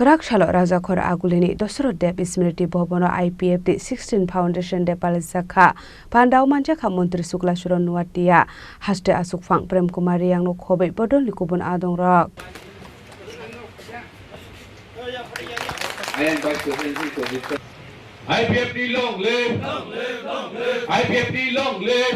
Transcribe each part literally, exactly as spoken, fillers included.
Kwrak salo Rajakhor Agulini Dosroth Deb Smriti Bhavan o I P F T sixteen Foundation Day palaijak kha. Pandao manjakha Montri Sukla Suron Nuatia, haste asukphang Prem Kumar Riyang no khobwi bodolni kubun adongrok. I P F T long live! I P F T long live!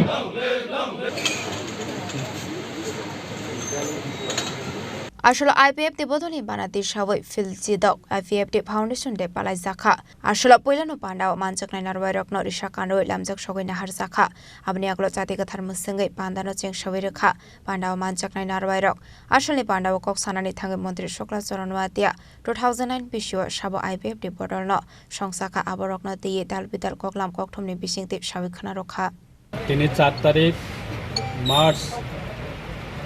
Asolo I P F T bodolni bana tisawi phil chidok I P F T Foundation Day palaijakha. Asolo puilano pandao manjaknai narwai rokno risa kanrwi lamjak sogwi naharjakha. Aboni aglo chati kwthar mwswngwi pandano chengsawi rwkha. Pandao manjaknai narwai rok. Asolni pandao kok sanani thangwi Montri Sukla Charan Noatia two thousand nine bisio sabo I P F T bodolno songsakha, aborokno twiwi dal bidal koklam kokthumni bisingtwi sawi khna rwkha. Tini char tarik March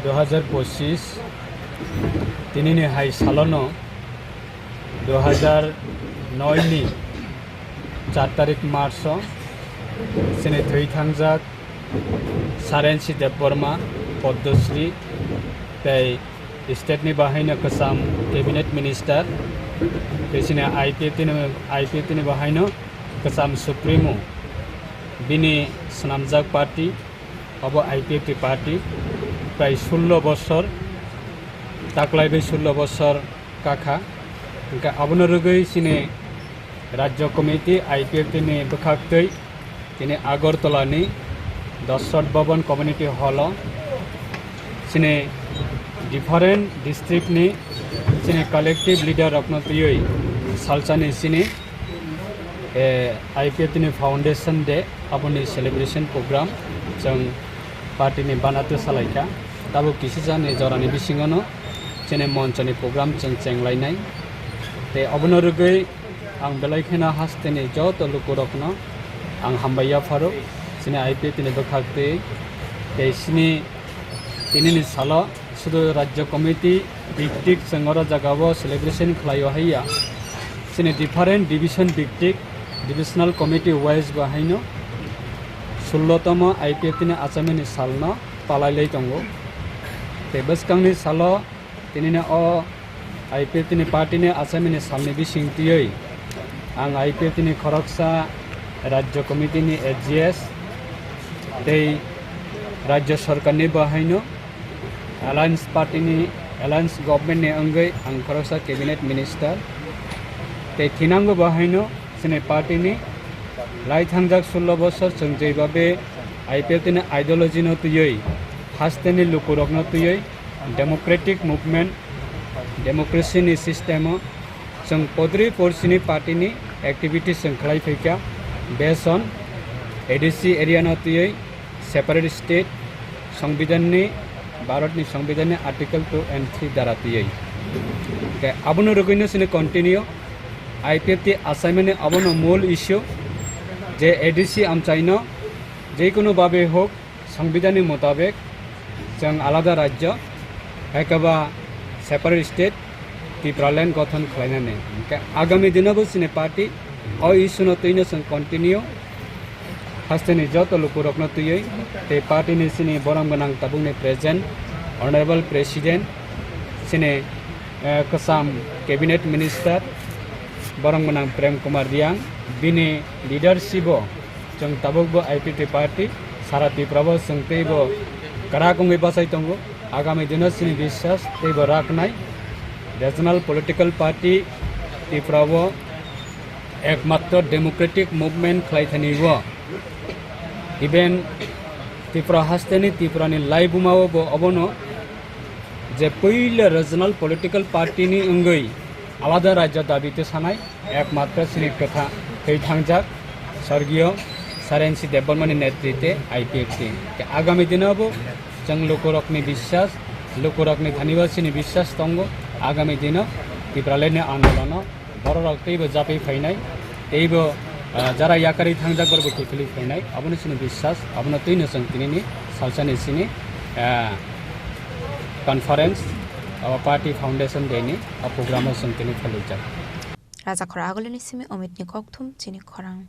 dui hajar pochis, tinini hai salono dui hajar noi ni char tarik March o chini thwi thangjak Sarensi Debbarma, Padmasri, tei state ni bahaino kwcham cabinet minister, tei chini I P F T ni, I P F T ni bahaino kwcham supremo, bini swnamjak party, obo I P F T party, prai sullo bosor, taklai bai sullo bosor kakha. Hwnkhe abono rwgwi chini Rajya Committee I P F T ni bwkhaktwi tini Agartala ni Dosrot Bhavan Community Hall o chini different district ni chini collective leader rokno twiwi salsani chini, eh, I P F T ni Foundation Day aboni celebration program chwng party ni bana twi salaikha. Tabuk kisisa ni jorani bisingono chini monchoni program chwng chenglainai. Tei obono rwgwi ang belai kheno hasteni joto lukurokno ang hambai yapharo. Chini I P F T ni bwkhaktwi tei chini tinini salo sudu Rajya Committee biktik chwng oro jagao celebration khlaio haiya. Chini different division biktik, divisional committee wise bo haino sullo tomo I P F T ni achaimani salno palai lai tongo. Tei bwskangni salo tinini o I P F T ni party ni achaimani salni bising twiwi ang I P F T ni khoroksa Rajya Committee ni A G S tei Rajya Sarkar ni bo haino Alliance party ni, Alliance government ni wngwi ang khoroksa cabinet minister. Tei thinango bo haino chini party ni lai thangjak sullo bosor chwng jeibabe I P F T ni ideology no twiwi, hasteni lukurokno twiwi democratic movement, democracy ni system o chwng podri porsini party ni activities chwng khlai phaikha, based on A D C area no twiwi separate state, Songbidan ni, Bharat ni Songbidan ni Article two and three dara twiwi. Hwnkhe abono rwgwino chini continue I P F T achaimani abono mul issue je A D C amchaino jekunu babe hok Songbidan ni motabek chwng alada rajyo, hai khe ba separate state, Tipraland gothon khlainani. Hwnkhe agami dino bo chini party o issue no twino chwng continue hasteni joto lukurokno twiwi tei party ni chini borom gwnang tabukni president, honorable president, chini, eh, kwcham cabinet minister borom gwnang Prem Kumar Riyang, bini leadership o chwng tabuk bo I P F T party sara Tripura bo chwng tei bo kwrak wngwi bachai tongo. Agami dino chini biswas tei bo raknai regional political party Tripura o ekmatro democratic movement khlai thani o. Even Tripura hasteni Tripura ni laibuma o bo obono je puila regional political party ni wngwi alada rajya dabi te sanai ekmatro chini kwtha thwi thangjak Sorgiyo Sarensi Debbarmani netritwe I P F T. Te agami dino bo chwng lukurokni biswas, lukurokni thani bo chini biswas tongo. Agami dino Tipralandni andolono bororok teibo japui phainai, teibo, ah, jara yakarwi thangjak borokbo kiphilwi phainai. Abono chini biswas, abono twino chwng tinini salsani chini, ah, conference, o party foundation day ni o program o chwng tini phalijak. Rajakhor Agulini simi Omitni kokthum chini khorang.